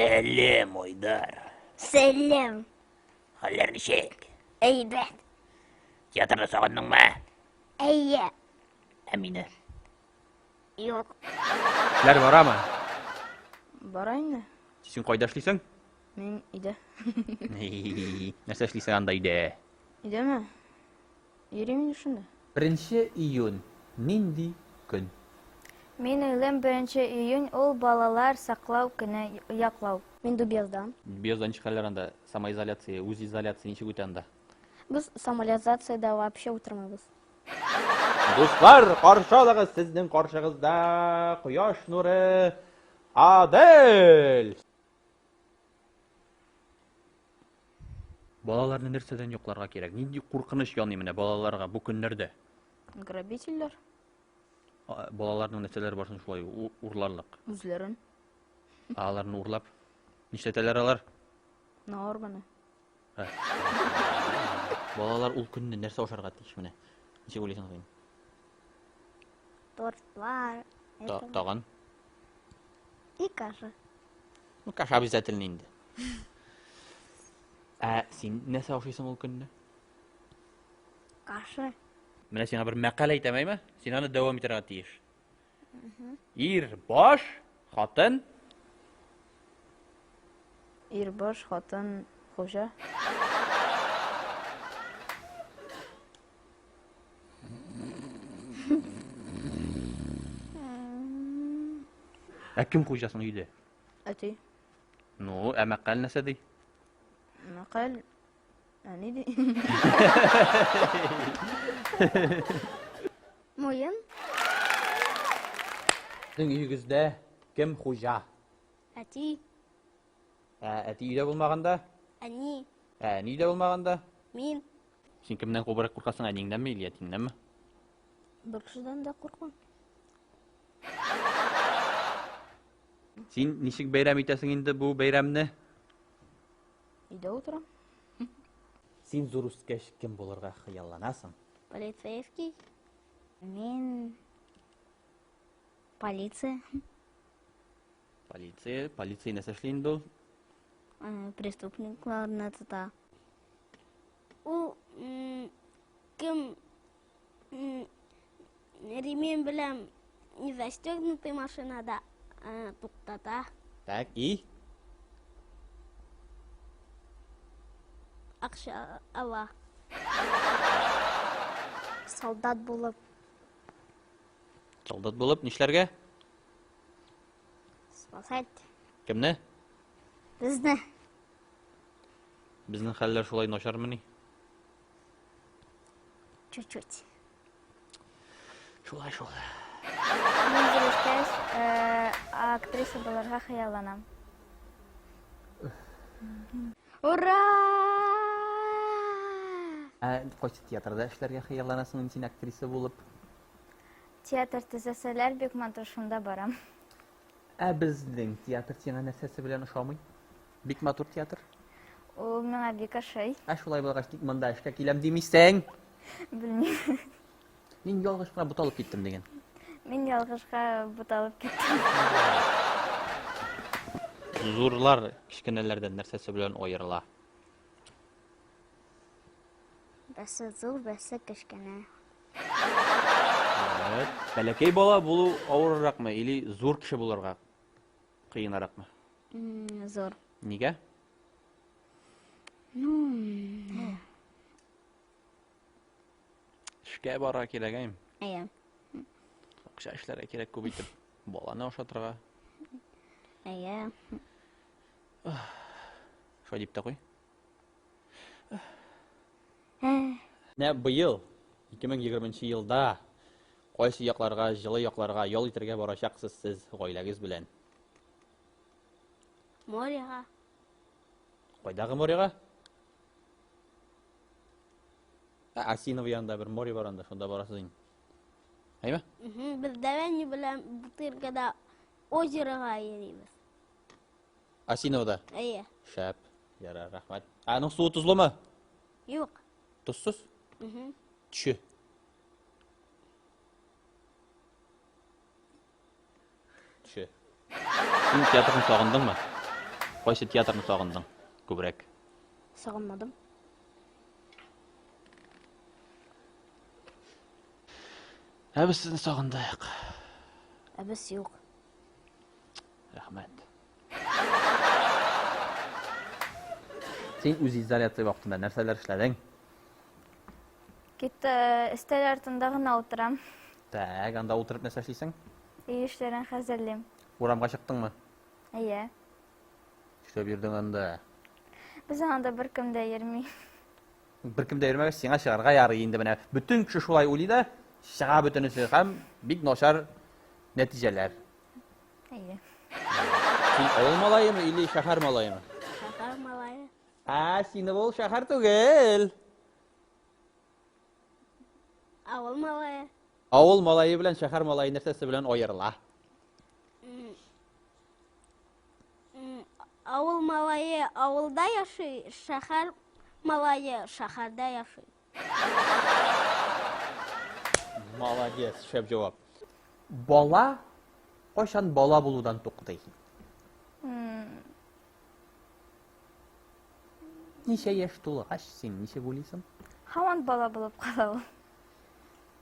Сәлем, Айдар. Сәлем. Хәлләр ничек? Әйбәт. Театрны сагындыңмы? Әйе. Ә мине? Юк. Эшләр барамы? Бара инде. Син кайда эшлисең? Мин өйдә. Нәрсә эшлисең анда өйдә? Өйдәме? Йөрим инде шунда. Беренче июнь нинди көн? Мин уйлыйм, беренче июнь ул балалар саклау көне, яклау. Мин Дубездан. Дубезда ничек хәлләр анда? Самоизоляция, үзизоляция ничек үтә анда? Без самолизациядә вообще утырмыйбыз. Дуслар, каршы алыгыз, сезнең каршыгызда кояш нуры Адель! Балаларны нәрсәдән йокларга кирәк? Нинди куркыныч яный менә балаларга бу көннәрдә? Грабительләр. Балаларның нәрсәләре бар соң шулай урларлык? Үзләрен. Ә аларны урлап нишләтәләр алар? На органы. Балалар ул көнне нәрсә ашарга тиеш менә? Ничек уйлыйсың син? Тортлар. Тагын? И каша. Ну, каша обязательно инде. Ә син нәрсә ашыйсың ул көнне? Каша. Менә сиңа бер мәкаль әйтәм, әйме? Син аны дәвам итәргә тиеш. Ир баш, хатын. Ир баш, хатын хуҗа. Ә кем хуҗа соң өйдә? Әти. Ну, ә мәкаль нәрсә ди? Мәкаль әни ди. Муен. Сезнең өегездә кем хуҗа? Әти. Ә әти өйдә булмаганда? Әни. Ә әни өйдә булмаганда? Мин. Син кемнән күбрәк куркасың, әниеңнәнме или әтиеңнәнме? Бер кешедән дә куркмам. Син ничек бәйрәм итәсең инде бу бәйрәмне? Өйдә утырам. Син зур үскәч кем булырга хыялланасың? Полицейский. Мин полиция. Полиция, полиция нәрсә эшли инде ул? Преступникларны тота. Ул кем ремень белән не застегнутый машинада туктата. Так, и? Акча ала. Солдат булып. Солдат булып нишләргә? Спасать. Кемне? Безне. Безнең хәлләр шулай начармыни? Чуть-чуть. Шулай шул. Мин зур үскәч, э, актриса булырга хыялланам. Ура! Ә кайсы театрда эшләргә хыялланасың инде син актриса булып? Театр төзәсәләр, бик матур, шунда барам. Ә безнең театр сиңа нәрсәсе белән ошамый? Бик матур театр. Ул миңа бик ошый. Ә шулай булгач, ник монда эшкә киләм димисең? Белмим. Мин ялгыш кына буталып киттем диген. Мин ялгышка буталып киттем. Зурлар кечкенәләрдән нәрсәсе белән аерыла? Берсе зур, берсе кечкенә. Evet. Бәләкәй бала булу авырракмы или зур кеше булырга кыенракмы? Зур. Нигә? Ну, Эшкә барырга кирәк, әйме? Әйе. Акча эшләргә кирәк күп итеп. Баланы ашатырга. Әйе. Шулай дип тә куй. Менә быел 2020 елда кайсы якларга, җылы якларга ял итәргә барачаксыз сез гаиләгез белән? Моряга. Кайдагы моряга? Ә, Осиново янында бер море бар анда, шунда барасыз инде. Әйме? Без Дәвәни белән Бутыркада озерога йөрибез. Осиновода? Әйе. Шәп. Ярар, рәхмәт. Ә аның суы тозлымы? Юк. Тозсыз? Төше. Төше. Син театрны сагындыңмы? Кайсы театрны сагындың күбрәк? Сагынмадым. Ә без сезне сагындык. Ә без юк. Рәхмәт. Син үзизоляция вакытында нәрсәләр эшләдең? Кит өстәл артында гына утырам. Так, анда утырып нәрсә эшлисең? Өй эшләрен хәзерлим. Урамга чыктыңмы? Әйе. Нишләп йөрдең анда? Безнең анда беркем дә йөрми. Беркем дә йөрмәгәч, сиңа чыгарга ярый инде менә. Бөтен кеше шулай уйлый да, чыга бөтенесе һәм бик начар нәтиҗәләр. Әйе. Син авыл малаемы или шәһәр малаемы? Шәһәр малае. Ә, сине ул шәһәр түгел. Авыл малае. Авыл малае белән шәһәр малае нәрсәсе белән аерыла? Авыл малае авылда яши, шәһәр малае шәһәрдә яши. Молодец, шәп җавап. Бала кайчан бала булудан туктый? Ничә яшь тулгач, син ничек уйлыйсың? Һаман бала булып кала ул.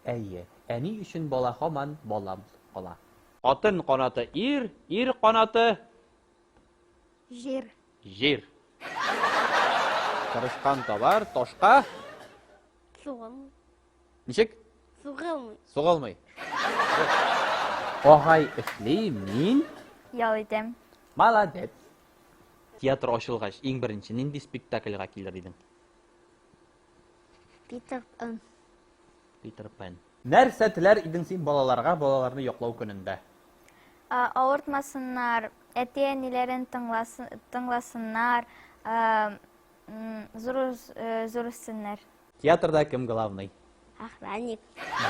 Әйе, ә ни өчен бала һаман бала булып кала? Хатын канаты ир, ир канаты Җир. Җир. Тырышкан табар, ташка Сугылмый. Ничек? Сугылмый. Сугылмый. Агай эшли, мин ял итәм. Молодец. Театр ачылгач, иң беренче нинди спектакльгә килер идең? Питер Пэн. Питер Пэн. Нәрсә теләр идең син балаларга балаларны яклау көнендә? Авыртмасыннар, әти-әниләрен тыңласыннар, зур зур үссеннәр. Театрда кем главный? Охранник.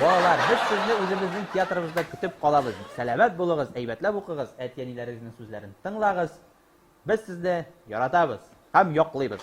Балалар, без сезне үзебезнең театрыбызда көтеп калабыз. Сәламәт булыгыз, әйбәтләп укыгыз, әти-әниләрегезнең сүзләрен тыңлагыз. Без сезне яратабыз һәм яклыйбыз.